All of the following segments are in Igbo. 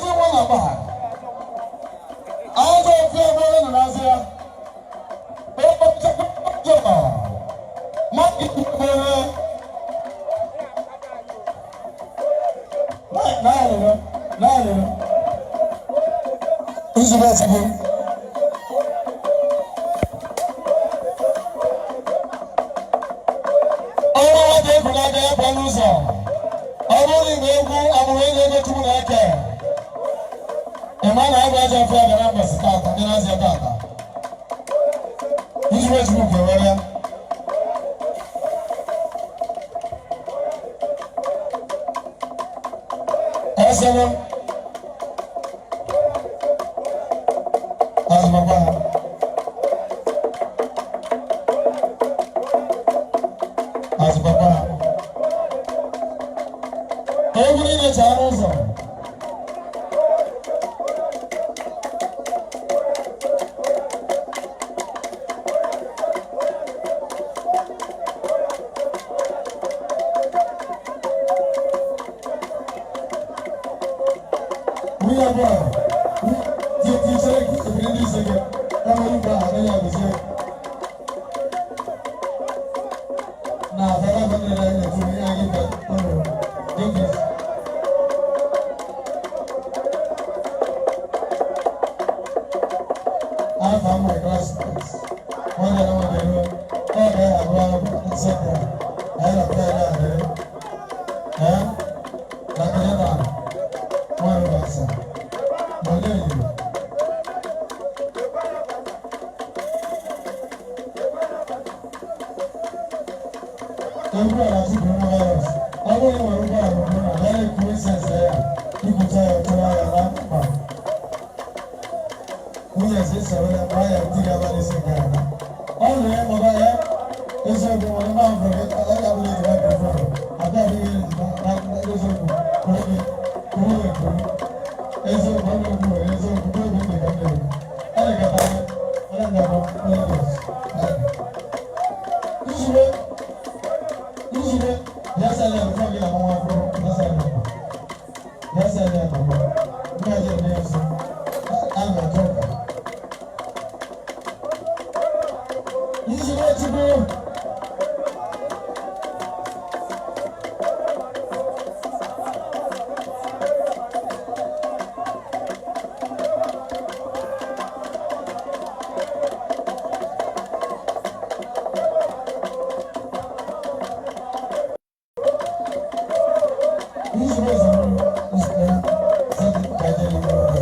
Ezi nwa na agba ajọ ofe ebe onye nọ n'azụ ya. Nzube Chukwu. Ọrụ nwa dị egwu n'aka ya pụọ n'ụzọ. Ọ bụrụ na igbe egwu amụrụ enyi ego Chukwu na-eke. Ị ma na agba ajọ ọfịa bịara mbọsị tata ndị na-azịa tata. Nzube Chukwu ga-ewere ya. Ẹsẹ̀lẹ̀. Azụmakwa ha. Azụmakwa ha. Egwu niile chaa n'ụzọ. We are born. We ti ṣe ìbílẹ̀ ní ìṣègùn. Ọmọ yìí gba àmì àgbèsè. Na àbábá bá nílẹ̀ ilẹ̀ fún mi ayé bá ọ̀rọ̀ Davis. Alpha my classmates. Wọ́n yẹ lọ́wọ́ dẹ̀rọ. Ọ̀gá àbúrò ṣẹ̀dá. Ayé lọ́pẹ́ náà dẹ̀rọ. Ẹ́ làkàlẹ́ náà wọ́n rẹ̀ bá sà. Mọ̀lẹ́ yìí. Egwu a na-atụ coronavirus. Ọ bụrụ na nwere ụgbọala corona, ya na-ekwu insense ya, ikwucha ya chụwa ya na mkpa. Nwunye ezi soro ya gbaa ya di ya abalị isi gara aga. Ọ nụ ya mụba ya eziokwu nwere mma mgbe gị ala ya bụrụ ejima microphone. Abịa adịghị ejima na eziokwu kwuru gị kwuru gị kwuru. Eziokwu ọ na-ekwu nwere eziokwu n'obi ndị ka m na-ekwu. Ọ dị ka onye nga-abụ onye Lagos. Nzube Nzube bịa sala ya before gị na nwa akwụkwọ bịa sala ya bịa sala ya before ndị ọjọọ eme ya nso a na-achọ ụka. Nzube Chukwu. Nzube zara nzube sị ka je n'ime ụlọ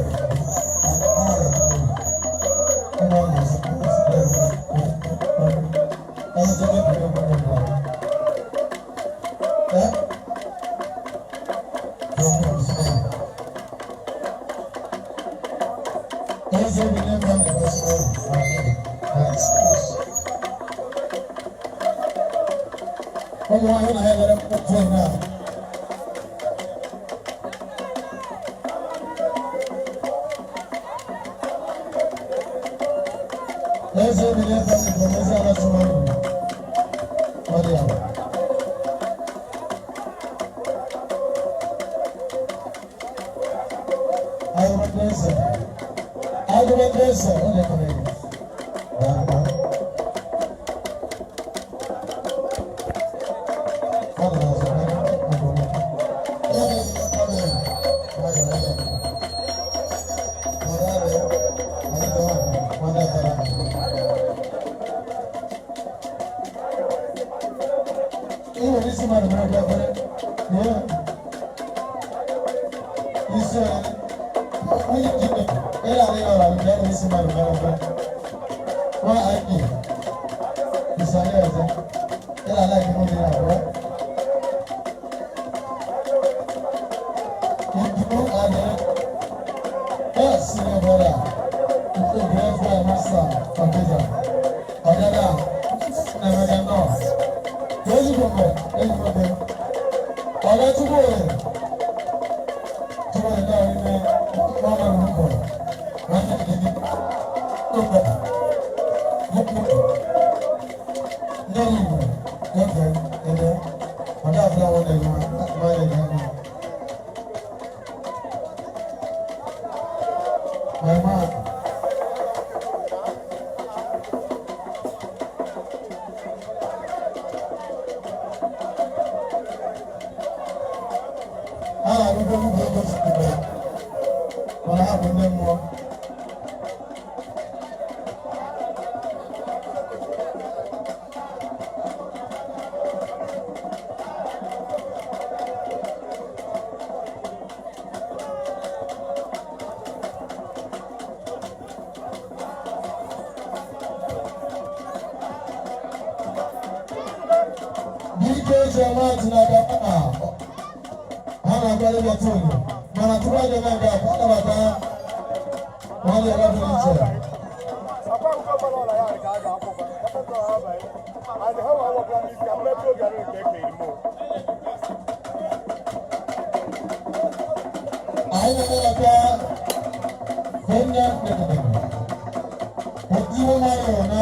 Ụmụ nwaanyị na ya lere mkpọtụ na Eze ebile family from Eze ala Sumaru. Mariam. Agụbatese. Agụbatese. Ọ na-ekele gị. Daalụ. Ọ dị n'azụ, ọ dị n'azụ. Ya bụ ezigbo family. Ọ dị n'azụ. Yes, senior brother. The great friend, master, computer. Ọ̀dẹ́dà, Emeka náà. Ezigbo mgbe, ezigbo mgbe. Ọ̀gá Chukwuoye. Chukwuoye náà rí ní wọ́n máa ń bọ̀. Wọ́n ní ìdí. Ọ̀gá. Ndị Igbo, efe, ede. Ọ̀gá àfúrà wọn lè yọ, wọ́n lè yọ. My man. A na-arụgo ugwu ego sitere, mana ha bụ ndị mmụọ. Dike Jeremiah n'aka ha na-abịa ịbịa tonu, mana tupu a ga-eme nke a, ka ọ nabata nwanne ya pụrụ iche. Anyị na-anabata onye ndedede otiwo nwayọọ na